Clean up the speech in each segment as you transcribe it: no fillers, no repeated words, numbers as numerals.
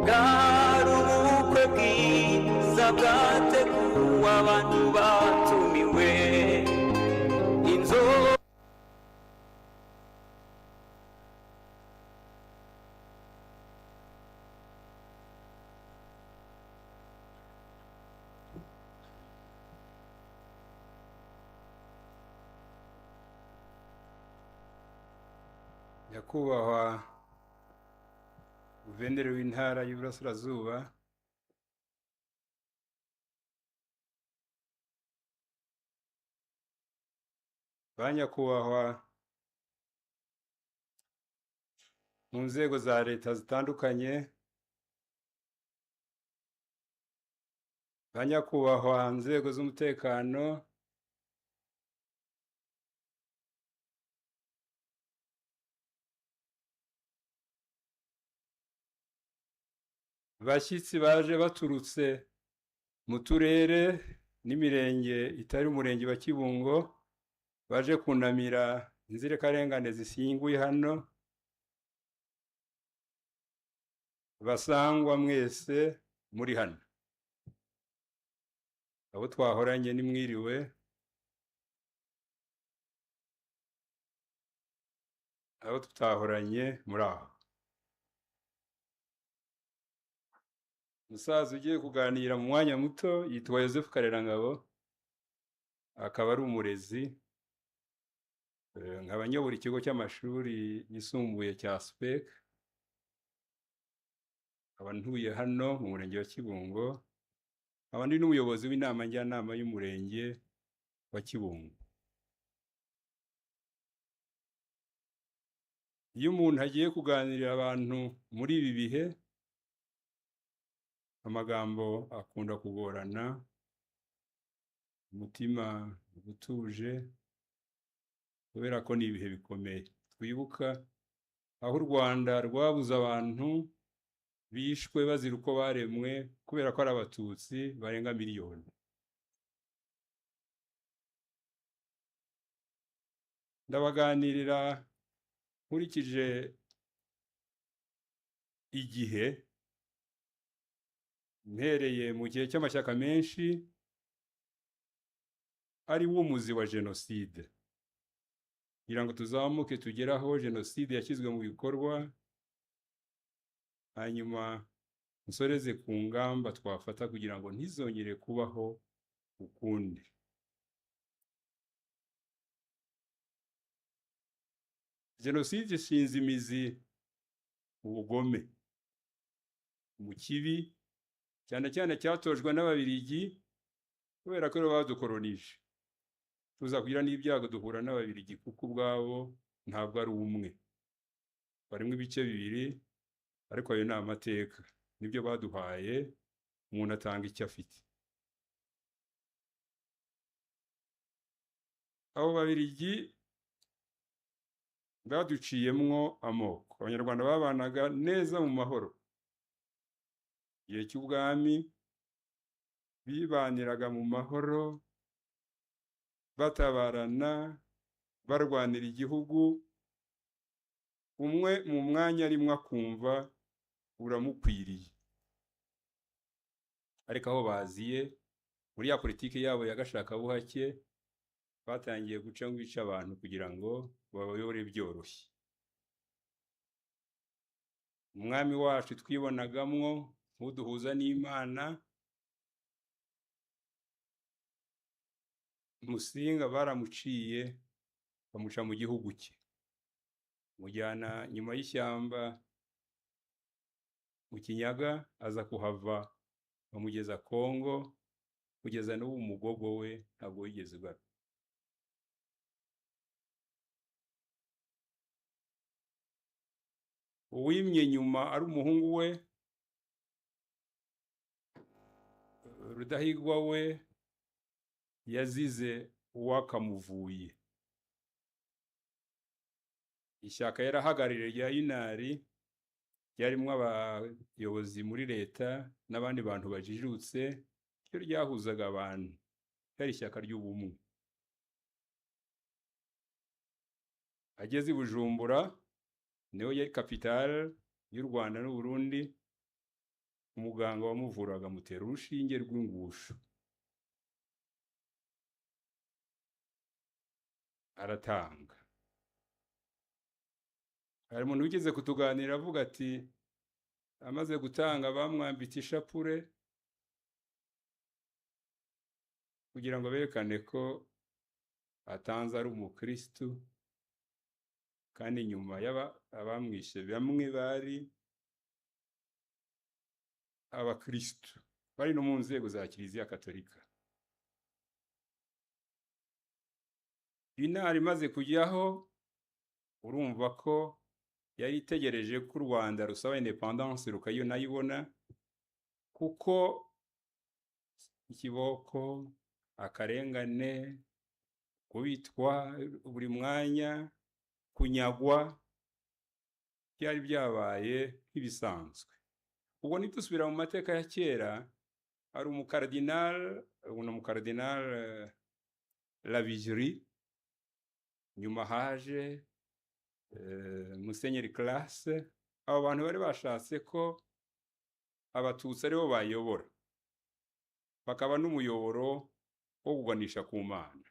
Bwari ubukwe bwiza bwateguwe, abantu batumiwe, inzoga. Nyakubahwa Guverineri w'Intara y'Iburasirazuba, ba nyakubahwa mu nzego za leta zitandukanye, ba nyakubahwa nzego z'umutekano, bashyitsi baje baturutse mu turere n'imirenge itari umurenge wa Kibungo, baje kunamira inzirakarengane zishyinguye hano, basangwa mwese muri hano, abo twahoranye nimwiriwe, abo tutahoranye muri aho. Umusaza ugiye kuganira mu mwanya muto yitwa Yozefu Karerangabo, akaba ari umurezi, nkaba nyobora ikigo cy'amashuri yisumbuye cya SPEC, nkaba ntuye hano mu murenge wa Kibungo, nkaba ndi n'umuyobozi w'inama njyanama y'umurenge wa Kibungo. Iyo umuntu agiye kuganirira abantu muri ibi bihe, amagambo akunda kugorana, umutima utuje, kubera ko ni ibihe bikomeye. Twibuka aho u Rwanda rwabuze abantu bishwe bazira uko baremwe, kubera ko ari abatutsi barenga miliyoni. Ndabaganirira nkurikije igihe, mpereye mu gihe cy'amashyaka menshi ari wo muzi wa jenoside, kugira ngo tuzamuke tugere aho jenoside yashyizwe mu bikorwa, hanyuma nsoreze ku ngamba twafata kugira ngo ntizongere kubaho ukundi. Jenoside ishinze imizi mu bugome, mu kibi, cyane cyane cyatojwe n'Ababiligi, kubera ko badukoronije. Tuza kugira n'ibyago duhura n'Ababiligi, kuko ubwabo ntabwo ari umwe, barimo ibice bibiri, ariko ayo ni amateka, nibyo baduhaye, umuntu atanga icyo afite. Abo Babiligi baduciyemwo amoko. Abanyarwanda babanaga neza mu mahoro. Igihe cy'ubwami bibaniraga mu mahoro, batabarana, barwanira igihugu, umwe mu mwanya arimwo akumva uramukwiriye. Ariko aho baziye muri ya politiki yabo ya gashakabuhake, batangiye guca ngo bice abantu kugira ngo babayobore byoroshye. Umwami wacu twibonagamwo nk'uduhuza n'Imana, Musinga baramuciye bamuca mu gihugu cye, mujyana nyuma y'ishyamba mu Kinyaga, aza kuhava bamugeza Kongo, kugeza n'ubu umugogo we ntabwo wigeze ugaruka. Uwimye nyuma ari umuhungu we Rudahigwa, we yazize uwakamuvuye. Ishyaka yarahagarariye rya Inari ryarimo abayobozi muri leta n'abandi bantu bajijutse, ryo ryahuzaga abantu, ryari ishyaka ry'ubumwe. Ageze i Bujumbura, niho yari capitale y'u Rwanda n'u Burundi, umuganga wamuvuraga amutera urushinge rw'ingusho, aratanga. Hari umuntu wigeze kutuganira avuga ati amaze gutanga bamwambitse ishapure kugira ngo berekane ko atanze ari umukristu, kandi nyuma abamwishe bamwe bari abakristu, bari no mu nzego za Kiliziya Katolika. Intara imaze kujyaho, urumva ko yari itegereje ko u Rwanda rusaba independance rukayibona, kuko ikiboko, akarengane, kubitwa buri mwanya, kunyagwa, byari byabaye nk'ibisanzwe. Ubwo nidusubira mu mateka ya kera, hari umukardinal, uno mukardinal Lavigerie, nyuma haje Musenyeri Classe. Abo bantu bari bashatse ko abatutsi aribo bayobora, bakaba n'umuyoboro wo kuganisha ku Mana.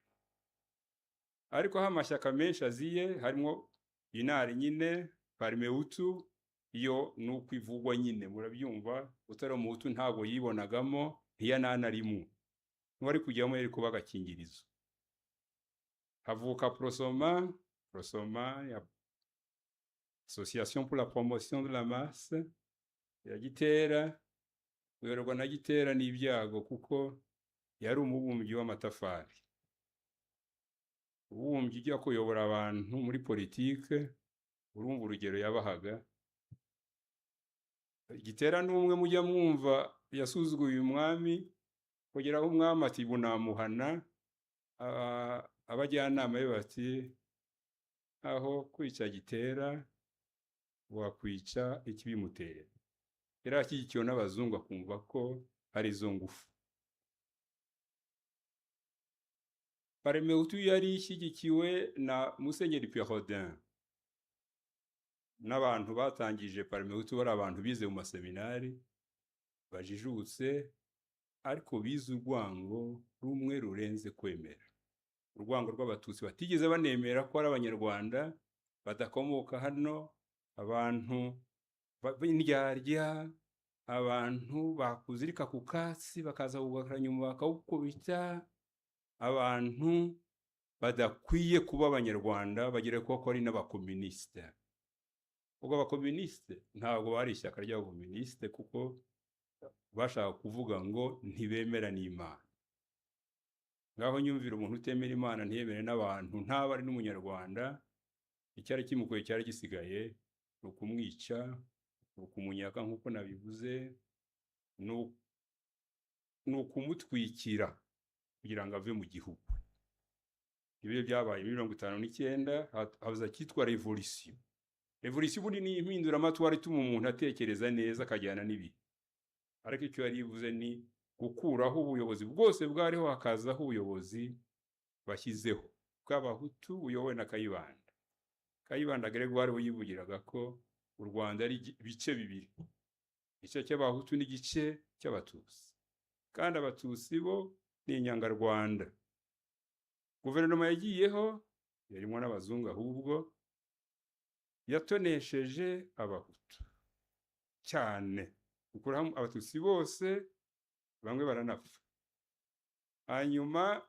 Ariko aho amashyaka menshi aziye, harimo inari nyine Parmehutu, iyo nuko ivugwa nyine murabyumva, utari umuhutu ntabwo yibonagamo, ntiyananarimo, n'uwari kujyamo yari kuba agakingirizo. Havuka Prosoma, Prosoma ya Association pour la promotion de la masse ya Gitera, kuyoborwa na Gitera n'ibyago kuko yari umubumbyi w'amatafari. Ubumbyi ujya kuyobora abantu muri politike, urumva urugero yabahaga. Gitera n'umwe mujya mwumva yasuzuguye umwami, kugera aho umwami ati bunamuhana, abajyanama be bati aho kwica Gitera wakwica ikibimutera. Yari ashyigikiwe n'abazungu, akumva ko ari izo ngufu. Parmehutu yari ishyigikiwe na Musenyeri Perraudin n'abantu batangije Parmehutu bari abantu bize mu maseminari, bajijutse, ariko bize urwango rumwe rurenze kwemera. Urwango rw'abatutsi batigeze banemera ko ari abanyarwanda badakomoka hano, abantu b'indyarya, abantu bakuzirika ku katsi bakaza kugakara nyuma bakawukubita, abantu badakwiye kuba abanyarwanda, bagera ko ari n'abakomunisite. Ubwo abakomunisite ntabwo bari ishyaka ry'abakomunisite, kuko bashaka kuvuga ngo ntibemera n'Imana. Ngaho nyumvira umuntu utemera Imana ntiyemere n'abantu, ntaba ari n'umunyarwanda, icyari kimukoye cyari gisigaye ni ukumwica, ni ukumunyaka nk'uko nabivuze, ni ukumutwikira kugira ngo ave mu gihugu. Ibyo byabaye muri 59, haza cyitwa revolution. Revolution ubundi ni impinduramatwara ituma umuntu atekereza neza akajyana n'ibihe. Ariko icyo yari ivuze ni gukuraho ubuyobozi bwose bwariho, hakazaho ubuyobozi bashyizeho bw'abahutu buyobowe na Kayibanda. Kayibanda Gregoire we yivugiraga ko u Rwanda ari ibice bibiri, igice cy'abahutu n'igice cy'abatutsi, kandi abatutsi bo ni inyangarwanda. Guverinoma yagiyeho yarimo n'abazungu, ahubwo yatonesheje abahutu cyane, gukuraho abatutsi bose, bamwe baranapfa. Hanyuma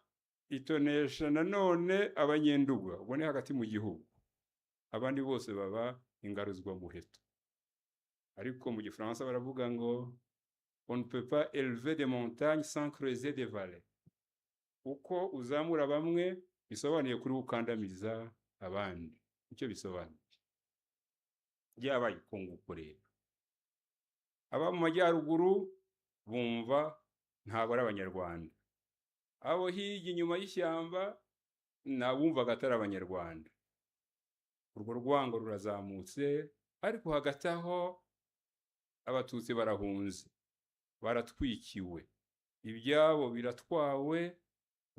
itonesha nanone abanyenduga, ubwo ni hagati mu gihugu, abandi bose baba ingaruzwamuheto. Ariko mu gifaransa baravuga ngo on ne peut pas élever des montagnes sans creuser des vallées. Uko uzamura bamwe bisobanuye kuri ukandamiza abandi, icyo bisobanuye byabaye ukunguko. Rero aba mu majyaruguru bumva ntabwo ari abanyarwanda, abo hirya inyuma y'ishyamba nabumvaga atari abanyarwanda. Urwo rwango rurazamutse, ariko hagati aho abatutsi barahunze, baratwikiwe, ibyabo biratwawe,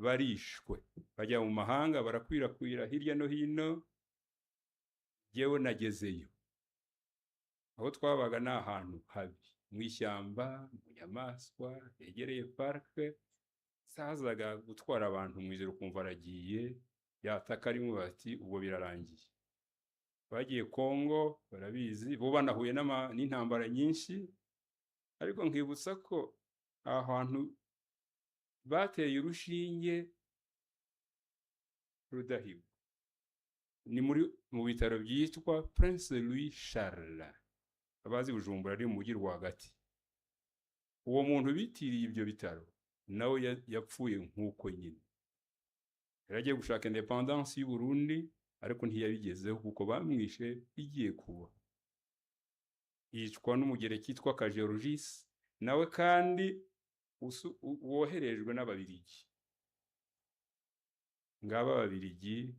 barishwe, bajya mu mahanga, barakwirakwira hirya no hino. Jyewe nagezeyo, aho twabaga ni ahantu habi, mu ishyamba, mu nyamaswa hegereye parike. Zazaga gutwara abantu mu ijoro, ukumva aragiye, yataka arimo, bati ubwo birarangiye. Bagiye Kongo barabizi, bo banahuye n'intambara nyinshi. Ariko nkibutsa ko aho hantu bateye urushinge Rudahigwa ni muri mu bitaro byitwa Prince Louis Charles, abazi Bujumbura, ari mu mujyi rwagati. Uwo muntu bitiriye ibyo bitaro nawe yapfuye nk'uko nyine yari agiye gushaka indépendance y'u Burundi, ariko ntiyabigezeho kuko bamwishe igiye kuba. Yicwa n'Umugereki cyitwa Karageorgis, nawe kandi woherejwe n'Ababirigi. Ngaba Ababirigi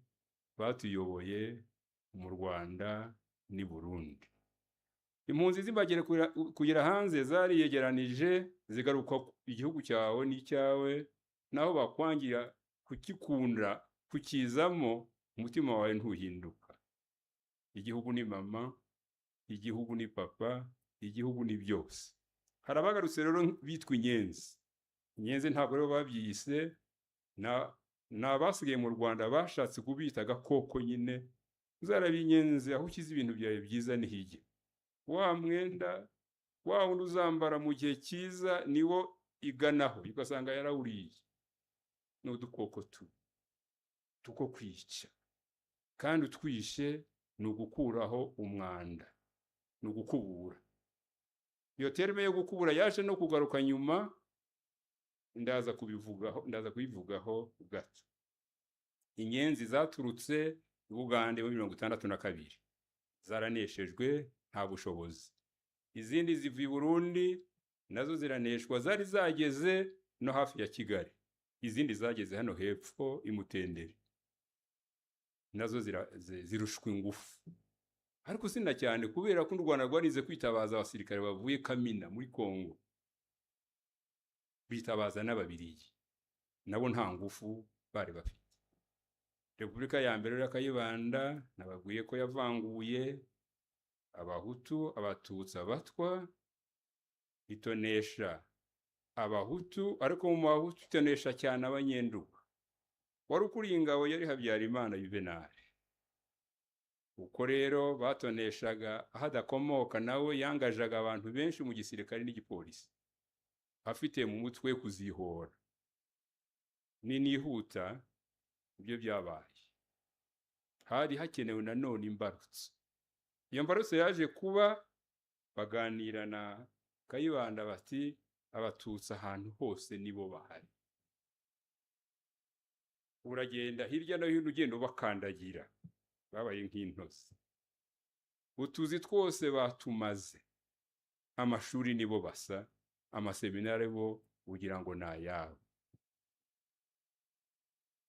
batuyoboye mu Rwanda n'i Burundi. Impunzi zibagere kugera hanze zariyegeranije, zigaruka. Igihugu cyawe n'icyawe, naho bakwangira kukikunda, kukizamo, umutima wawe ntuhinduka. Igihugu ni mama, igihugu ni papa, igihugu ni byose. Hari abagarutse rero bitwa inyenzi. Inyenzi ntabwo rero babyise, ni abasigaye mu Rwanda bashatse kubita agakoko nyine. Uzaraba inyenzi, aho ushyize ibintu byawe byiza nihijya. Wa mwenda wa wundi uzambara mu gihe cyiza niwo iganaho, ugasanga yarawuriye. Ni udukoko tuko kwica, kandi utwishe ni ugukuraho umwanda, ni ugukubura. Iyo terme yo gukubura yaje no kugaruka nyuma, ndaza kubivugaho, ndaza kubivugaho gato. Inyenzi zaturutse i Bugande muri 62, zaraneshejwe, nta bushobozi. Izindi ziva i Burundi, nazo ziraneshwa, zari zageze no hafi ya Kigali. Izindi zageze hano hepfo i Mutenderi, nazo zirushwa ingufu, ariko sina cyane, kubera ko u Rwanda rwarize kwitabaza abasirikare bavuye Kamina muri Kongo, bitabaza n'Ababirigi, nabo nta ngufu bari bafite. Repubulika ya mbere ya Kayibanda, nababwiye ko yavanguye Abahutu, Abatutsi, Abatwa, itonesha Abahutu, ariko mu Bahutu itonesha cyane Abanyenduga. Wari ukuriye ingabo yari Habyarimana Juvenal. Uko rero batoneshaga aho adakomoka, nawe yangajaga abantu benshi mu gisirikare n'igipolisi, afite mu mutwe kuzihora. Ninihuta, ibyo byabaye, hari hakenewe nanone imbarutso. Iyo mbarutso yaje kuba baganira na Kayibanda bati: "Abatutsi ahantu hose nibo bahari, uragenda hirya no hino ugenda ubakandagira, babaye nk'intozi. Utuzi twose batumaze, amashuri nibo basa, amaseminari bo ugira ngo ni ayabo."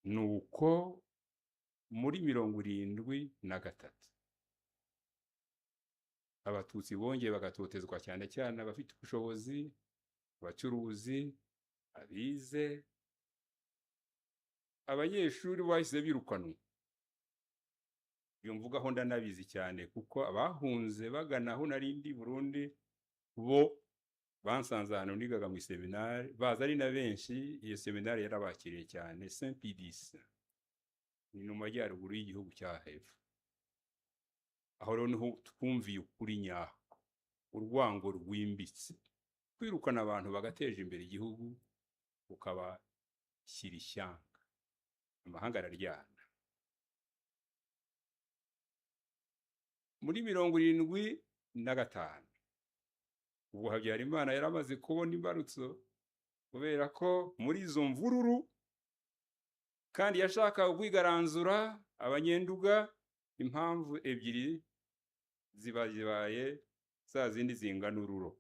Nuko muri 73 Abatutsi bongeye bagatotezwa, cyane cyane abafite ubushobozi, abacuruzi, abize. Abanyeshuri bahise birukanwa. Iyo mvugaho ndanabizi cyane, kuko abahunze bagana aho nari ndi Burundi bo bansanze ahantu nigaga mu seminari, baza ari na benshi. Iyo seminari yarabakiriye cyane, Saint Pie X, ni mu majyaruguru y'igihugu cya hepfo. Aho rero niho twumviye ukuri nyako, urwango rwimbitse, kwirukana abantu bagateje imbere igihugu, ukabashyira ishyanga, amahanga araryana. Muri 75 ubwo Habyarimana yari amaze kubona imbarutso, kubera ko muri izo mvururu kandi yashakaga kwigaranzura Abanyenduga. Impamvu ebyiri ziba zibaye za zindi zingana ururo,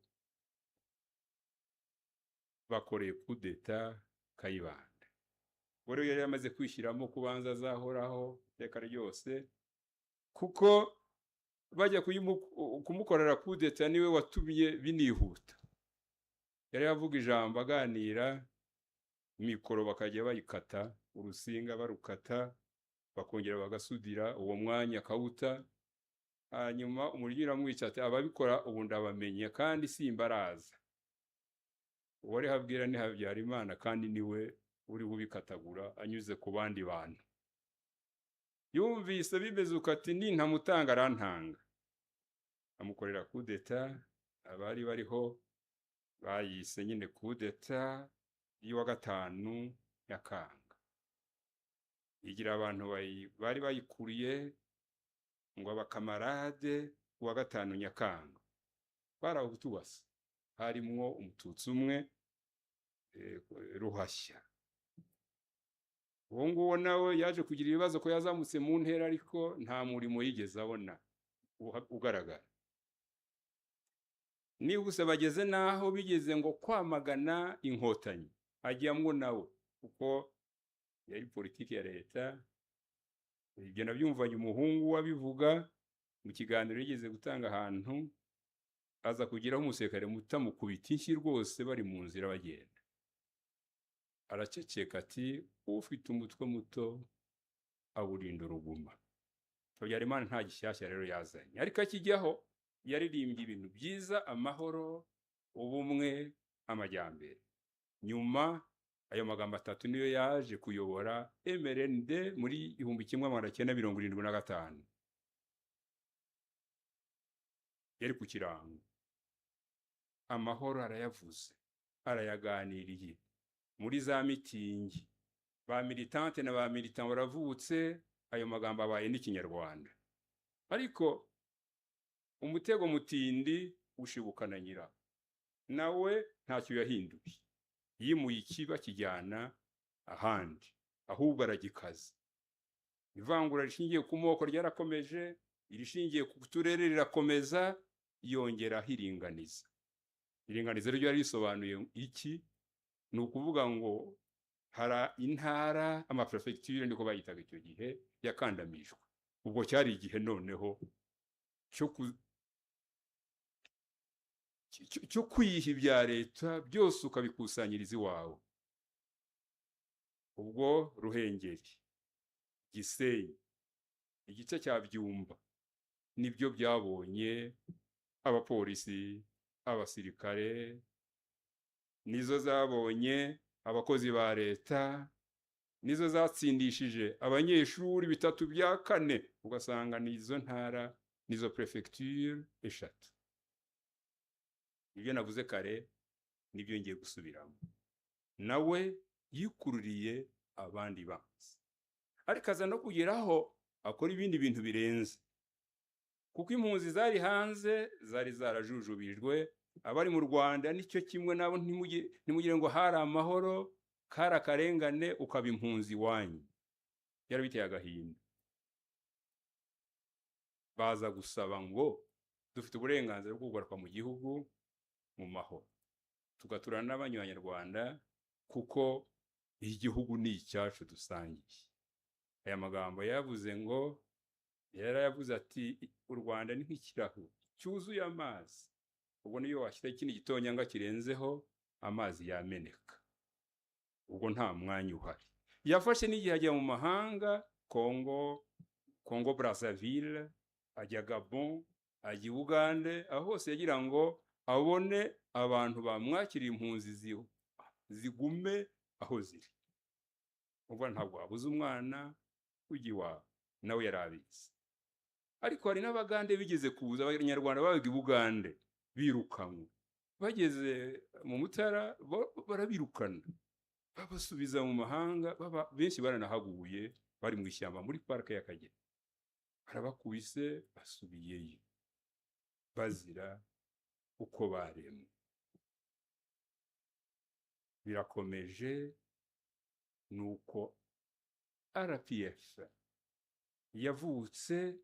bakoreye kudeta Kayibanda. We rero yari yamaze kwishyiramo kubanza azahoraho iteka ryose, kuko bajya kumukorera kudeta niwe watumye binihuta. Yari yavuga ijambo, aganira, mikoro bakajya bayikata, urusinga barukata, bakongera bagasudira, uwo mwanya akawuta. Hanyuma umuryo uramwica ati ababikora ubu ndabamenye kandi simbaraza. Uwo ariho abwira ni Habyarimana, kandi niwe uri bubikatagura anyuze ku bandi bantu. Yumvise bimeze uko ati nintamutanga arantanga, amukorera kudeta. Abari bariho bayise nyine kudeta y'uwa 5 Nyakanga, igira abantu bari bayikuriye ngo abakamarade uwa 5 Nyakanga bari Abahutu basa, harimwo Umututsi umwe, Ruhashya. Uwo nguwo nawe yaje kugira ibibazo ko yazamutse mu ntera, ariko nta murimo yigeze abona ugaragara. Nihuse bageze naho bigeze ngo kwamagana Inkotanyi, ajyamwo nawe kuko yari politiki ya leta. Ibyo nabyumvanye umuhungu wabivuga mu kiganiro yigeze gutanga ahantu, aza kugeraho umusirikare mutamukubita inshyi rwose bari mu nzira bagenda, araceceka ati ufite umutwe muto awurinda uruguma. Habyarimana nta gishyashya rero yazanye, ariko akijyaho yaririmbye ibintu byiza, amahoro, ubumwe, amajyambere. Nyuma ayo magambo atatu niyo yaje kuyobora MRND muri 1975, yari ku kirango. Amahoro arayavuze, arayaganiriye muri za mitingi, ba militante na ba militant baravutse, ayo magambo abaye n'ikinyarwanda. Ariko umutego mutindi ushibukana nyirawo, nawe ntacyo yahinduye, yimuye ikiba kijyana ahandi, ahubwo aragikaza. Ivangura rishingiye ku moko ryarakomeje, irishingiye ku turere rirakomeza, yongeraho iringaniza. Iringaniza ryo risobanuye iki? Ni ukuvuga ngo hari intara, amaprefecture niko bayitaga icyo gihe, yakandamijwe. Ubwo cyari igihe noneho cyo kwiha ibya leta byose ukabikusanyiriza iwawe. Ubwo Ruhengeri, Gisenyi, igice cya Byumba nibyo byabonye abapolisi, abasirikare, nizo zabonye abakozi ba leta, nizo zatsindishije abanyeshuri 3 bya 4, ugasanga nizo ntara, nizo prefecture 3. Ibyo navuze kare nibyo ngiye gusubiramo. Nawe yikururiye abandi banzi, ariko aza no kugeraho akora ibindi bintu birenze, kuko impunzi zari hanze zari zarajujubijwe, abari mu Rwanda nicyo kimwe nabo. Ntimugire ngo hari amahoro, kari akarengane ukaba impunzi iwanyu, byari biteye agahinda. Baza gusaba ngo dufite uburenganzira bwo kugaruka mu gihugu mu mahoro, tugaturana n'abanyarwanda kuko igihugu ni icyacu dusangiye. Aya magambo yavuze ngo yarayavuze ati u Rwanda ni nk'ikirahure cyuzuye amazi, ubwo niyo washyira ikindi gitonyanga kirenzeho amazi yameneka, ubwo nta mwanya uhari. Yafashe n'igihe ajya mu mahanga, Congo Brazzaville, ajya Gabon, ajya Uganda, aho hose yagira ngo abone abantu bamwakiriye impunzi zigume aho ziri. Ubwo ntabwo wabuze umwana ujya iwawe, nawe yarabizi. Ariko hari n'Abagande bigeze kuza, Abanyarwanda babaga i Bugande birukanwe, bageze mu Mutara barabirukana, babasubiza mu mahanga, benshi baranahaguye, bari mu ishyamba muri parike y'Akagera, barabakubise basubiyeyo bazira uko baremwe. Birakomeje nuko RPF yavutse,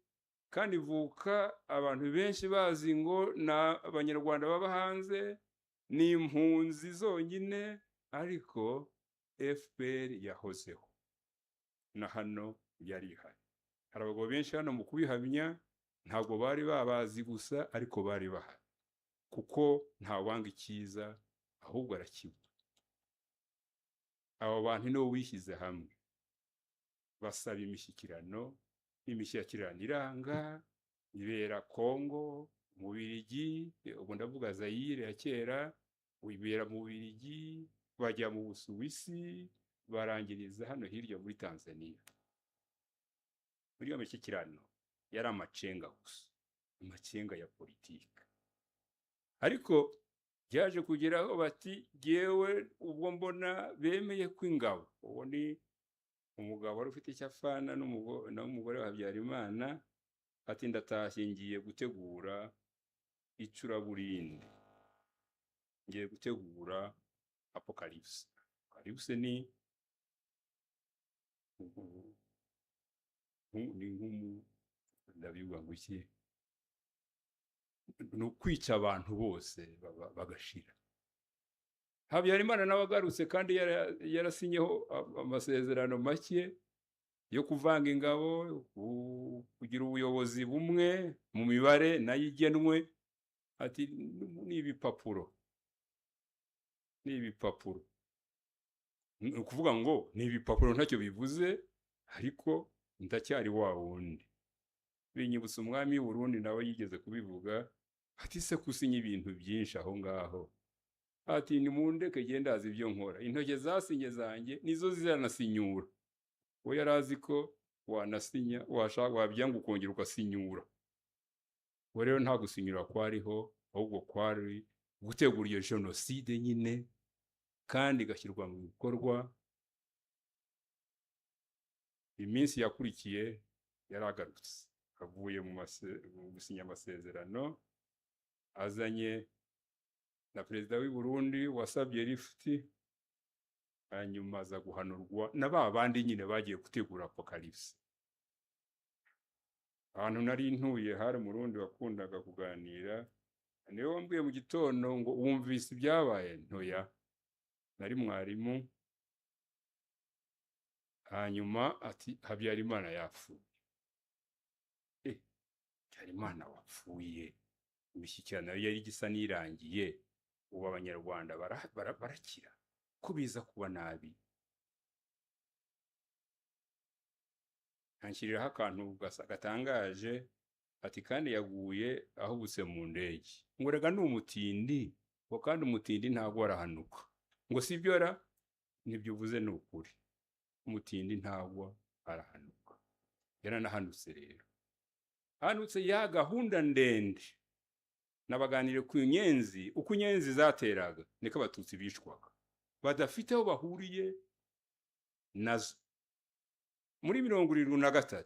kandi ivuka abantu benshi bazi ngo na Abanyarwanda baba hanze ni impunzi zonyine, ariko FPR yahozeho na hano yari ihari. Hari abagabo benshi hano mu kubihamya, ntabwo bari babazi gusa, ariko bari bahari, kuko ntawanga icyiza ahubwo arakibura. Abo bantu nibo wishyize hamwe basaba imishyikirano, imishyikirano iranga, Ibera Kongo, mu Bubiligi, ubwo ndavuga Zaire ya kera, ibera mu Bubiligi, bajya mu Busuwisi, barangiriza hano hirya muri Tanzania. Muri iyo mishyikirano yari amacenga gusa, amacenga ya politiki. Ariko byaje kugeraho bati jyewe ubwo mbona bemeye ko ingabo, uwo ni umugabo wari ufite icyo afana n'umugore wa Habyarimana, ati ndatashye ngiye gutegura icuraburindi, ngiye gutegura apocalypse. Apocalypse ni nk'umu ndabivuga ngo iki, ni ukwica abantu bose bagashira. Habyarimana nawe agarutse kandi yarasinyeho amasezerano make yo kuvanga ingabo, kugira ubuyobozi bumwe mu mibare nayo igenwe, ati ni ibipapuro, ni ibipapuro. Ni ukuvuga ngo ni ibipapuro ntacyo bivuze, ariko ndacyari wa wundi. Binyibutsa umwami w'u Burundi nawe yigeze kubivuga, ati se kusinya ibintu byinshi aho ngaho, ati nimundeke genda ndazi ibyo nkora, intoke zasinye zanjye nizo zizanasinyura. We yari azi ko wanasinya washaka wabyanga ukongera ugasinyura. We rero nta gusinyura kwariho, ahubwo kwari gutegura iyo jenoside nyine, kandi igashyirwa mu bikorwa. Iminsi yakurikiye yaragarutse avuye mu gusinya amasezerano, azanye na perezida w'i Burundi wasabye lifuti, hanyuma aza guhanurwa na ba bandi nyine bagiye gutegura apocalypse. Ahantu nari ntuye hari Umurundi wakundaga kuganira, niwe wambwiye mu gitondo ngo wumvise ibyabaye? Ntoya, nari mwarimu. Hanyuma ati Habyarimana yapfuye. Habyarimana wapfuye, imishyikirano yari igisa n'irangiye, ubu Abanyarwanda barakira ko biza kuba nabi. Anshyiriraho akantu gatangaje, ati kandi yaguye ahubutse mu ndege. Ngo rega ni umutindi, ngo kandi umutindi ntabwo arahanuka. Ngo sibyo ra, nibyo uvuze ni ukuri, umutindi ntabwo arahanuka. Yaranahanutse rero, hanutse ya gahunda ndende nabaganire ku nyenzi, uko inyenzi zateraga niko Abatutsi bicwaga, badafite aho bahuriye nazo. Muri 73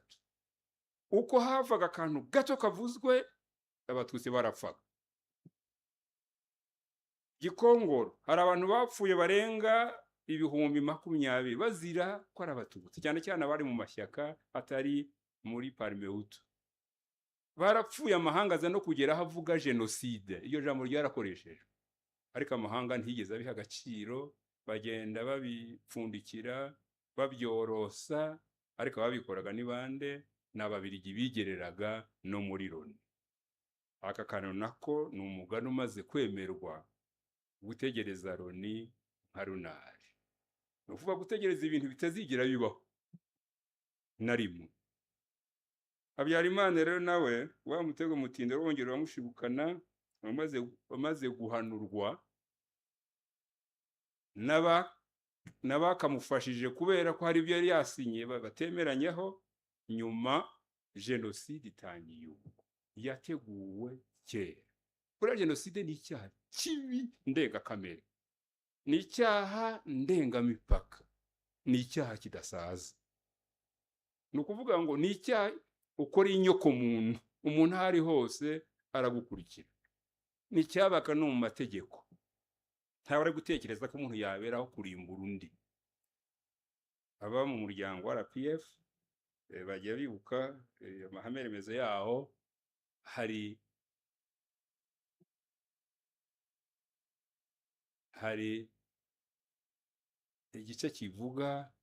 uko havaga akantu gato kavuzwe, Abatutsi barapfaga. Gikongoro hari abantu bapfuye barenga 20,000 bazira ko ari Abatutsi, cyane cyane abari mu mashyaka atari muri Parmehutu. Barapfuye, amahanga aza no kugera aho avuga jenoside, iyo jambo ryarakoreshejwe, ariko amahanga ntiyigeze abiha agaciro, bagenda babipfundikira babyorosa. Ariko ababikoraga ni bande? Ni Ababiligi bigereraga no muri Loni. Aka kantu nako ni umugani umaze kwemerwa, gutegereza Loni nka runari, ni ukuvuga gutegereza ibintu bitazigera bibaho na rimwe. Habyarimana rero nawe wa mutego mutindi wongera uramushibukana, amaze guhanurwa n'abakamufashije kubera ko hari ibyo yari yasinye batemeranyeho. Nyuma jenoside itangiye ubwo yateguwe kera. Buriya jenoside ni icyaha kibi ndengakamere, ni icyaha ndengamipaka, ni icyaha kidasaza. Ni ukuvuga ngo ni icyaha ukora inyoko muntu, umuntu aho ari hose aragukurikira. Ni icyabaka no mu mategeko, ntawe ari gutekereza ko umuntu yaberaho kurimbura undi. Aba mu muryango wa RPF bajya bibuka amahame remezo yaho, hari igice kivuga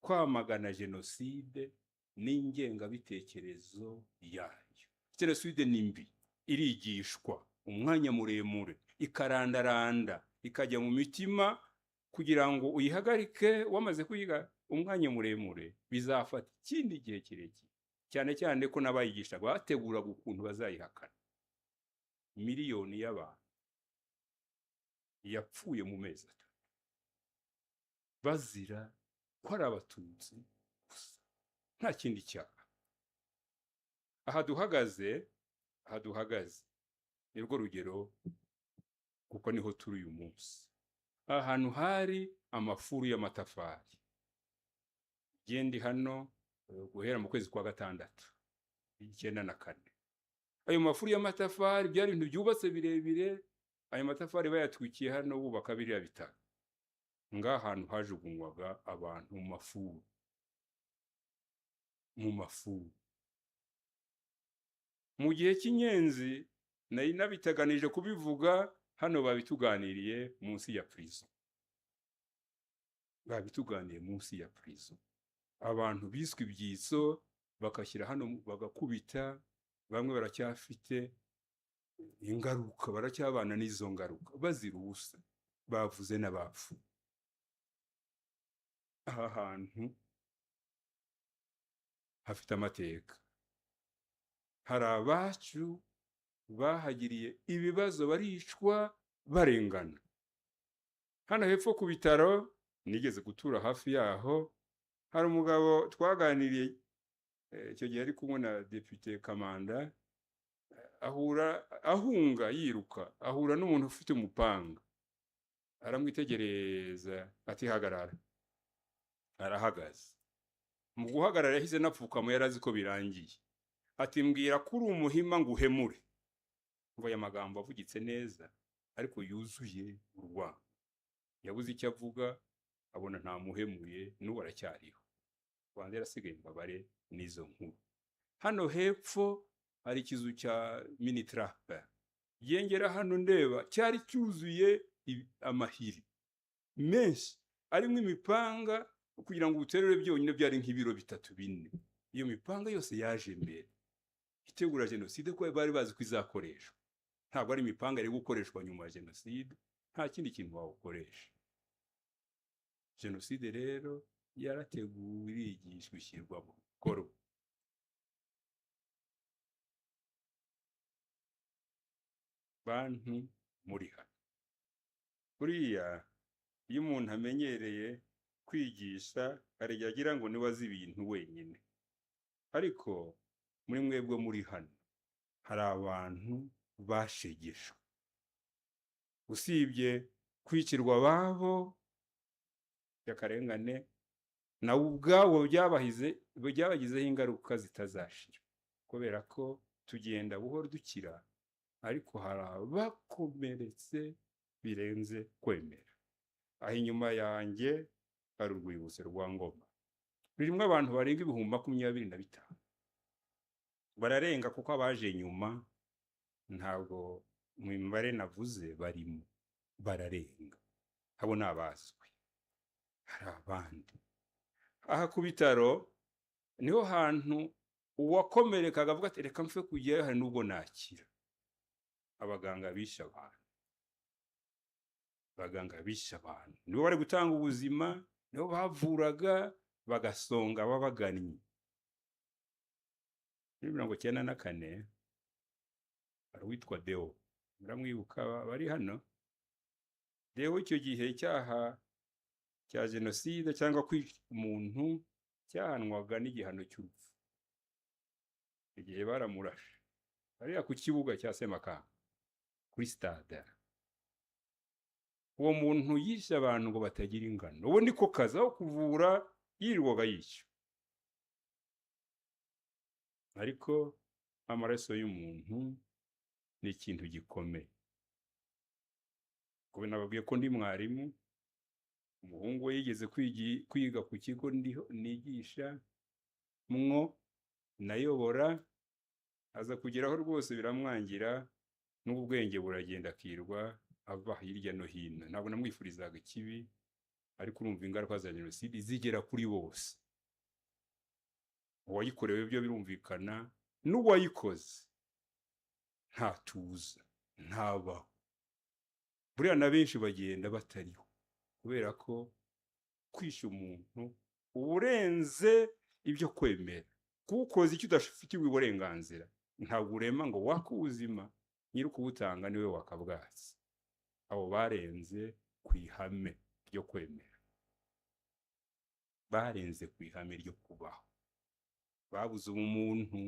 kwamagana jenoside n'ingengabitekerezo yayo. Jenoside ni mbi, irigishwa umwanya muremure, ikarandaranda, ikajya mu mitima, kugira ngo uyihagarike wamaze kuyiga umwanya muremure bizafata ikindi gihe kirekire. Cyane cyane ko n'abayigishaga bateguraga ukuntu bazayihakana. Miliyoni y'abantu yapfuye mu mezi 3 bazira ko ari Abatutsi gusa, nta kindi cyaha. Aha duhagaze, aha duhagaze ni rwo rugero, kuko niho turi uyu munsi. Aha hantu hari amafuru y'amatafari. Gendi hano guhera mu kwezi kwa 6 94. Ayo mafuru y'amatafari byari ibintu byubatse birebire. Ayo matafari bayatwikiye hano bubaka biriya bitaro. Ngaha hantu hajugunywaga abantu mu mafuru. Mu mafuru. Mu gihe cy'inyenzi nari nabiteganije kubivuga, hano babituganiriye munsi ya prison. Babituganiye munsi ya prison. Abantu biswe ibyitso bakashyira hano bagakubita, bamwe baracyafite ingaruka, baracyabana n'izo ngaruka bazira ubusa, bavuze n'abapfu. Aha hantu hafite amateka. Hari abacu bahagiriye ibibazo, baricwa barengana. Hano hepfo ku bitaro nigeze gutura hafi yaho, hari umugabo twaganiriye icyo gihe ari kumwe na Depute Kamanda, ahura ahunga yiruka, ahura n'umuntu ufite umupanga, aramwitegereza ati hagarara. Arahagaze. Mu guhagarara yahise napfukama, yari azi ko birangiye. Ati mbwira ko uri umuhima ngo uhemure. Ngo aya magambo avugitse neza ariko yuzuye urwango. Yabuze icyo avuga, abona ntamuhemuye, n'ubu aracyariho. Rwanda yarasigaye imbabare n'izo nkuru. Hano hepfo hari ikizu cya Minitrape. Yengera hano ndeba cyari cyuzuye amahiri menshi arimo imipanga, kugira ngo ubuterere byonyine byari nk'ibiro 3 4. Iyo mipanga yose yaje mbere itegura jenoside, ko bari bazi ko izakoreshwa. Ntabwo ari imipanga iri gukoreshwa nyuma ya jenoside, nta kindi kintu wawukoresha. Jenoside rero yarateguwe, irigishwa, ishyirwa mu bikorwa. Bantu muri hano, buriya iyo umuntu amenyereye kwigisha hari igihe agira ngo niwe azi ibintu wenyine, ariko muri mwebwe muri hano hari abantu bashegeshwe. Usibye kwicirwa ababo by'akarengane, nawe ubwabo byabagizeho ingaruka zitazashira, kubera ko tugenda buhoro dukira, ariko hari abakomeretse birenze kwemera. Aho inyuma yanjye hari urwibutso rwa Ngoma rurimo abantu barenga 25,000. Bararenga kuko abaje nyuma ntabwo mu mibare navuze barimo, bararenga. Abo ni abazwi, hari abandi. Aha ku bitaro niho hantu uwakomerekaga avuga ati reka mfe kujyayo, hari n'ubwo nakira. Abaganga bishe abantu, abaganga bishe abantu nibo bari gutanga ubuzima, nibo bavuraga bagasonga babagannye. Muri 1994 hari uwitwa Deo, muramwibuka bari hano. Deo icyo gihe icyaha cya jenoside cyangwa kwica umuntu cyahanwaga n'igihano cy'urupfu. Igihe baramurashe hariya ku kibuga cya Semakamba kuri stade. Uwo muntu yishe abantu ngo batagira ingano. Uwo niko kazi, aho kuvura yirirwaga yica. Ariko amaraso y'umuntu ni ikintu gikomeye. Kuko nababwiye ko ndi mwarimu, umuhungu we yigeze kwiga ku kigo nigisha mwo nayobora, aza kugeraho rwose biramwangira, n'ubwenge buragenda akirwa ava hirya no hino. Ntabwo namwifurizaga ikibi, ariko urumva ingaruka za jenoside zigera kuri bose. Uwayikorewe byo birumvikana, n'uwayikoze ntatuza, ntabaho. Buriya na benshi bagenda batariho, kubera ko kwisha umuntu uburenze ibyo kwemera. Kuwukoza icyo udafitiwe uburenganzira, ntabwo urema ngo wake ubuzima, nyiri ukuwutanga niwe wakabwatsi. Abo barenze ku ihame ryo kwemera, barenze ku ihame ryo kubaho, babuze ubumuntu,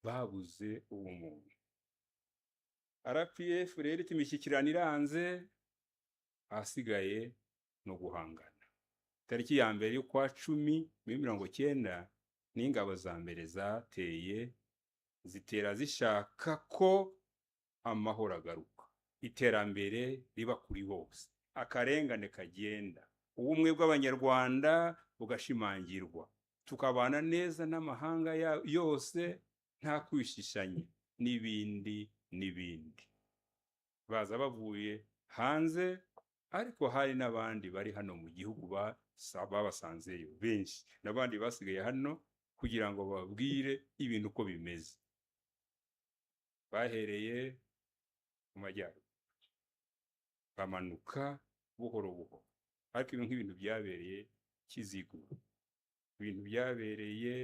babuze ubumuntu. RPF rero iti imishyikirano iranze, ahasigaye ni uguhangana. Tariki ya 1 y'ukwa 10 muri 90 n'ingabo za mbere zateye, zitera zishaka ko amahoro agaruka, iterambere riba kuri bose, akarengane kagenda, ubumwe bw'Abanyarwanda bugashimangirwa, tukabana neza n'amahanga yose nta kwishishanya n'ibindi n'ibindi. Baza bavuye hanze, ariko hari n'abandi bari hano mu gihugu babasanzeyo benshi, n'abandi basigaye hano kugira ngo bababwire ibintu uko bimeze. Bahereye mu majyaruguru bamanuka buhoro buhoro, ariko ibi nk'ibintu byabereye Kiziguro, ibintu byabereye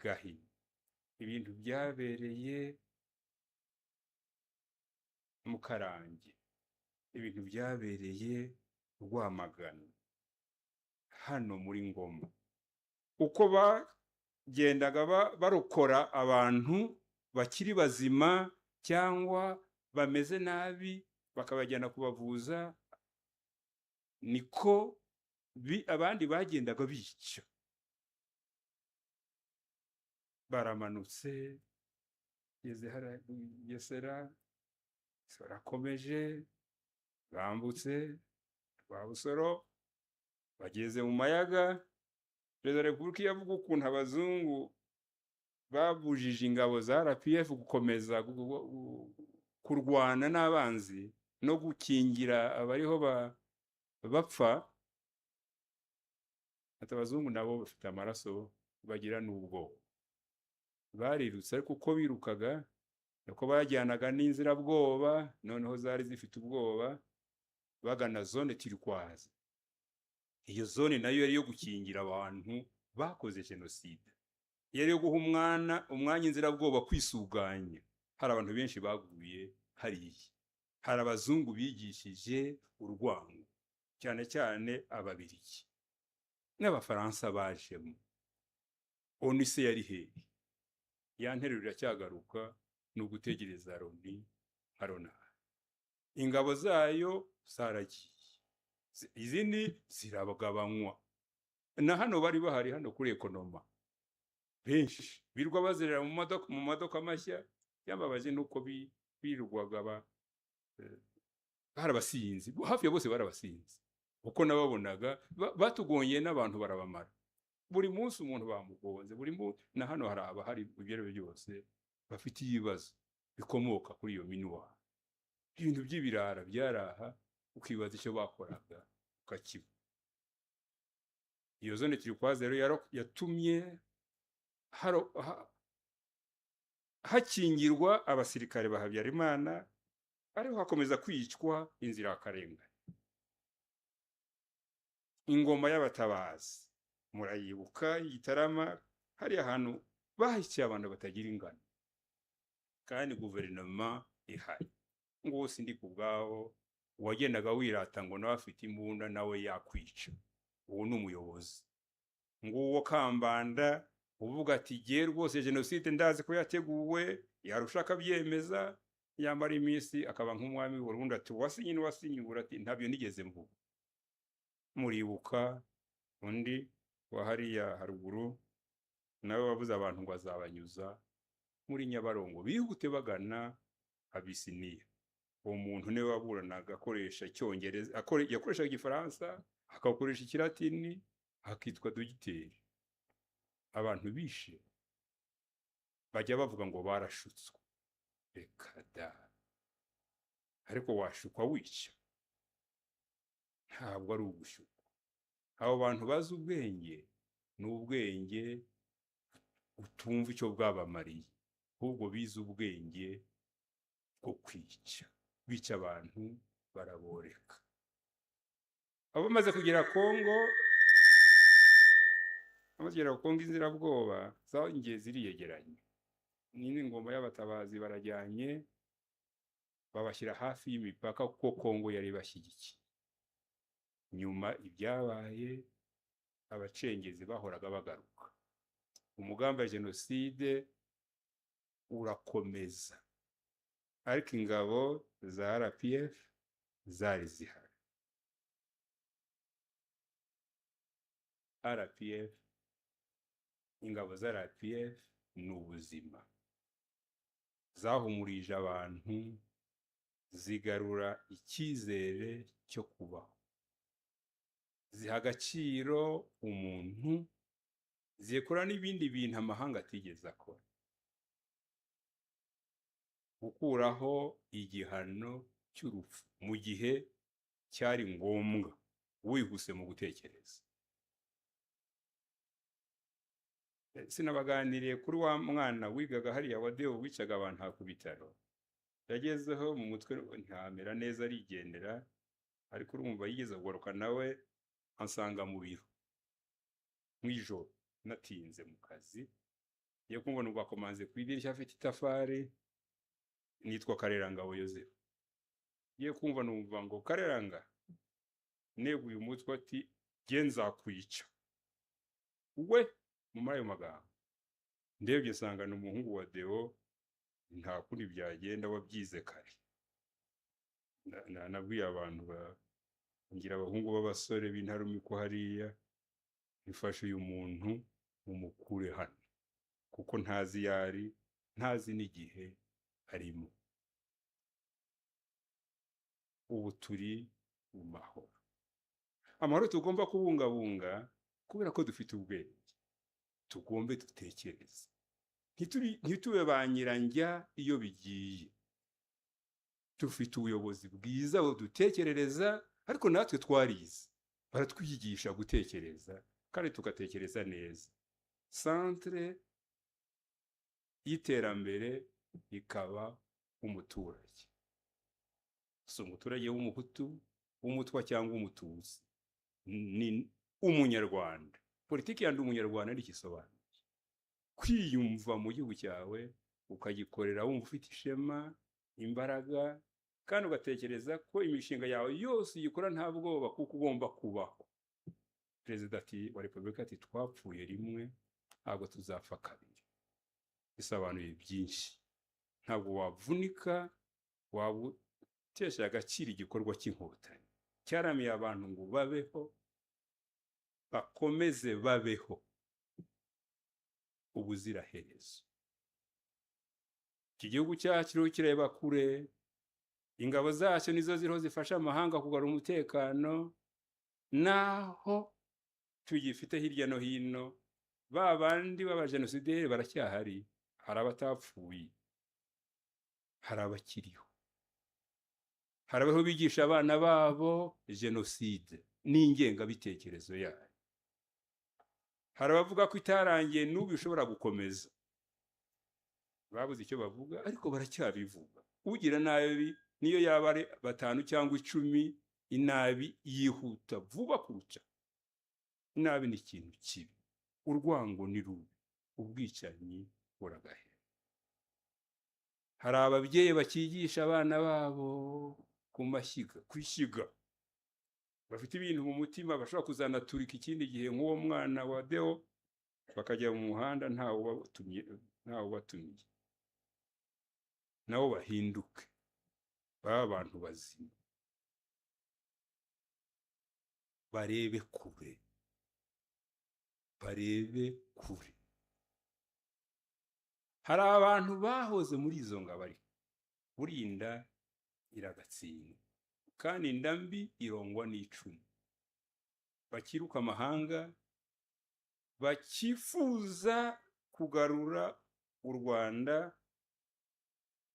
Gahini, ibintu byabereye Mukarange, ibintu byabereye Rwamagana, hano muri Ngoma. Uko bagendaga barokora abantu bakiri bazima cyangwa bameze nabi bakabajyana kubavuza, niko abandi bagendaga bica. Baramanutse geze Bugesera, barakomeje bambutse Rwabusoro, bageze mu Mayaga. Perezida wa Repubulika yavuga ukuntu abazungu babujije ingabo za RPF gukomeza kurwana n'abanzi no gukingira abariho bapfa. Ati abazungu nabo bafite amaraso bagira n'ubwoba, barirutse, ariko uko birukaga niko bajyanaga n'inzirabwoba, noneho zari zifite ubwoba, bagana zone turquoise. Iyo zone nayo yari yo gukingira abantu bakoze jenoside, yari yo guha umwanya inzirabwoba kwisuganya. Hari abantu benshi baguye hariya, hari abazungu bigishije urwango, cyane cyane Ababirigi n'Abafaransa bajemo. ONU se yari hehe? Ya nteruro iracyagaruka, ni ugutegereza Loni nka Ronari. Ingabo zayo zaragiye, izindi ziragabanywa. Na hano bari bahari, hano kuri Ekonoma benshi birirwa bazerera mu modoka mashya. Yambabaje nuko birirwaga barabasinzi, hafi ya bose barabasinzi. Uko nababonaga batugongeye n'abantu barabamara. Buri munsi umuntu bamugonze, buri munsi. Na hano hari abahari ibyo ari byo byose bafite ibibazo bikomoka kuri iyo minuwa. Ibintu by'ibirara byaraha, ukibaza icyo bakoraga ukakiba. Iyo zone turquoise rero yatumye hakingirwa abasirikare ba Habyarimana, ariho hakomeza kwicwa inzirakarengane. Ingoma y'abatabazi murayibuka, Gitarama, hariya hantu bahishye abantu batagira ingano, kandi guverinoma ihari. Ngo sindi ku bwabo, uwagendaga wirata ngo nawe afite imbunda nawe yakwica, uwo ni umuyobozi. Nguwo Kambanda uvuga ati jye rwose jenoside ndazi ko yateguwe, yarusha akabyemeza, yamara iminsi akaba nk'umwami w'Uburundi, ati wasinye n'uwasinyura, ati ntabyo nigeze mvuga. Muribuka undi wa hariya haruguru nawe wabuze abantu ngo azabanyuza muri Nyabarongo bihute bagana Abisiniya. Uwo muntu niwe waburanaga akoresha Icyongereza, yakoreshaga Igifaransa, akakoresha Ikilatini, akitwa dogiteri. Abantu bishe bajya bavuga ngo barashutswe, reka da! Ariko washukwa wica? Ntabwo ari ugushukwa. Abo bantu bazi ubwenge ni ubwenge utumva icyo bwabamariye, ahubwo bize ubwenge bwo kwica, bica abantu baraboreka. Abamaze kugera Kongo Bamaze kugera ku Kongo, inzirabwoba zongeye ziriyegeranya, n'indi ngoma y'abatabazi barajyanye, babashyira hafi y'imipaka kuko Kongo yari ibashyigikiye. Nyuma ibyabaye, abacengezi bahoraga bagaruka, umugambi wa jenoside urakomeza, ariko ingabo za RPF zari zihari. RPF, ingabo za RPF ni ubuzima, zahumurije abantu, zigarura icyizere cyo kubaho, ziha agaciro umuntu, zikora n'ibindi bintu amahanga atigeze akora. Gukuraho igihano cy'urupfu mu gihe cyari ngombwa, wihuse mu gutekereza. Sinabaganiriye kuri wa mwana wigaga hariya wa Deo wicaga abantu ku bitaro, yagezeho mu mutwe ntamera neza arigendera, ariko urumva yigeze kugaruka nawe ansanga mu biro mu ijoro natinze mu kazi, yo kumva numva akomanze ku idirishya afite itafari, nitwa Karerangabo Yozefu. Ye kumva numva ngo Kareranga, neguye umutwe ati jye nzakwica. We mu ayo magambo ndebye nsanga ni umuhungu wa Deo, nta kundi byagenda wabyize kare. Nabwiye abantu ngira abahungu b'abasore b'intarumikwa hariya, nifashe uyu muntu mumukure hano kuko ntazi yari, ntazi n'igihe arimo. Ubu turi mu mahoro, amahoro tugomba kubungabunga kubera ko dufite ubwenge, tugombe dutekereze, ntitube ba nyiranja iyo bigiye. Dufite ubuyobozi bwiza budutekerereza, ariko natwe twarize, baratwigisha gutekereza kandi tugatekereza neza. Centre y'iterambere ikaba umuturage, si umuturage w'umuhutu, w'umutwa cyangwa umututsi, ni umunyarwanda. Politiki ya ndi umunyarwanda ntikisobanuye kwiyumva mu gihugu cyawe, ukagikorera wumva ufite ishema, imbaraga, kandi ugatekereza ko imishinga yawe yose uyikora nta bwoba kuko ugomba kubaho. Perezida ati wa Repubulika ati twapfuye rimwe ntabwo tuzapfa kabiri. Bisobanuye byinshi. Ntabwo wavunika, waba utesha agaciro igikorwa cy'inkotanyi cyaramiye abantu ngo babeho, bakomeze babeho ubuziraherezo. Iki gihugu cyacu kireba kure, ingabo zacyo nizo ziriho zifasha amahanga kugarura umutekano, naho tugifite hirya no hino ba bandi b'abajenosideri baracyahari, hari abatapfuye, hari abakiriho, hari abaho bigisha abana babo jenoside n'ingengabitekerezo yayo, hari abavuga ko itarangiye n'ubu ishobora gukomeza, babuze icyo bavuga ariko baracyabivuga. Ugira nabi niyo yaba ari 5 cyangwa 10, inabi yihuta vuba kuruca. Inabi ni ikintu kibi, urwango ni rubi, ubwicanyi buragahera. Hari ababyeyi bakigisha abana babo ku mashyiga, kwishyiga, bafite ibintu mu mutima bashobora kuzanaturika ikindi gihe, nk'uwo mwana wa Deo, bakajya mu muhanda ntawe ubatumiye, nabo bahinduke baba abantu bazima, barebe kure, barebe kure. Hari abantu bahoze muri izo ngabo, ariko burinda iragatsinda, kandi inda mbi irongwa n'icumu. Bakiruka amahanga, bakifuza kugarura u Rwanda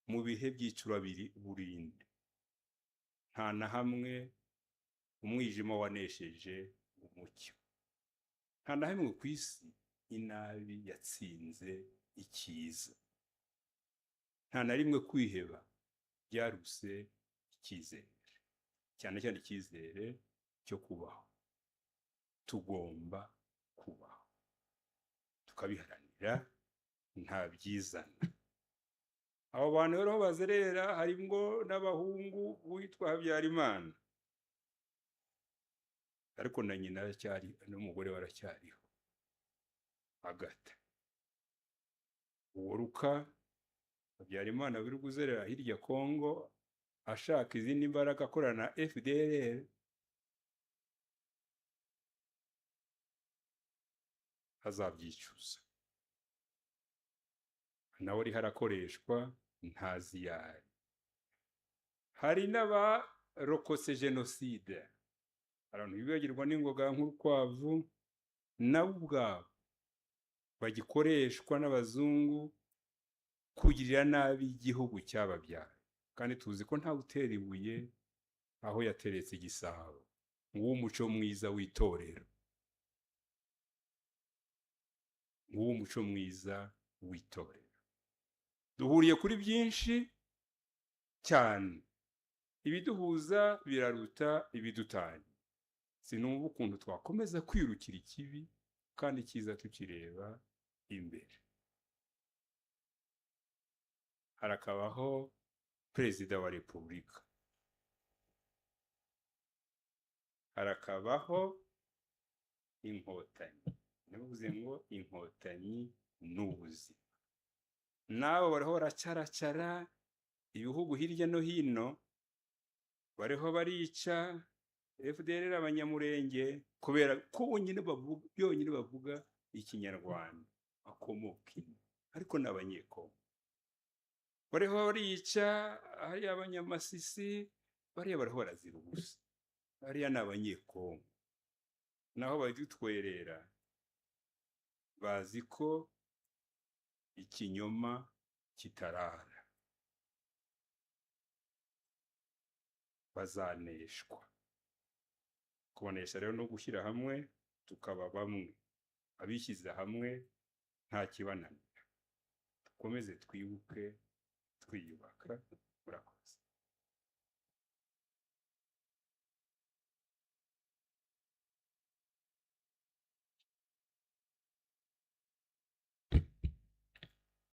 mu bihe by'icurabiri burinde. Nta na hamwe umwijima wanesheje umucyo, nta na hamwe ku isi inabi yatsinze icyiza, nta na rimwe kwiheba byaruse icyizere, cyane cyane icyizere cyo kubaho. Tugomba kubaho. Tukabiharanira, nta byizana. Abo bantu rero bazerera harimo n'abahungu witwa Habyarimana, ariko na nyina aracyari, n'umugore we aracyariho, Agata. Uwo Ruka Habyarimana biri guzerera hirya Kongo ashaka izindi mbaraga akorana na FDLR, azabyicuza. Nawe ariho arakoreshwa, ntazi yayo. Hari n'abarokotse jenoside, abantu bibagirwa n'ingoga nk'urukwavu, nabo ubwabo bagikoreshwa n'abazungu kugirira nabi igihugu cyababyaye. Kandi tuzi ko ntawe utera ibuye aho yateretse igisabo. Nguwo umuco mwiza w'itorero, nguwo umuco mwiza w'itorero. Duhuriye kuri byinshi cyane, ibiduhuza biraruta ibidutanya. Sinumva ukuntu twakomeza kwirukira ikibi kandi cyiza tukireba imbere. Harakabaho Perezida wa Repubulika, harakabaho Inkotanyi. Navuze ngo Inkotanyi ni ubuzima. Nabo bariho baracaracara ibihugu hirya no hino, bariho barica FDLR abanyamurenge kubera ko bonyine bavuga, byonyine bavuga Ikinyarwanda bakomoka ino, ariko ni Abanyekongo. Bariho barica hariya abanyamasisi, bariya bariho barazira ubusa, bariya ni Abanyekongo. Naho badutwerera bazi ko ikinyoma kitarara, bazaneshwa. Kubonesha rero no gushyira hamwe tukaba bamwe, abishyize hamwe nta kibananira. Dukomeze twibuke twiyubaka. Murakoze.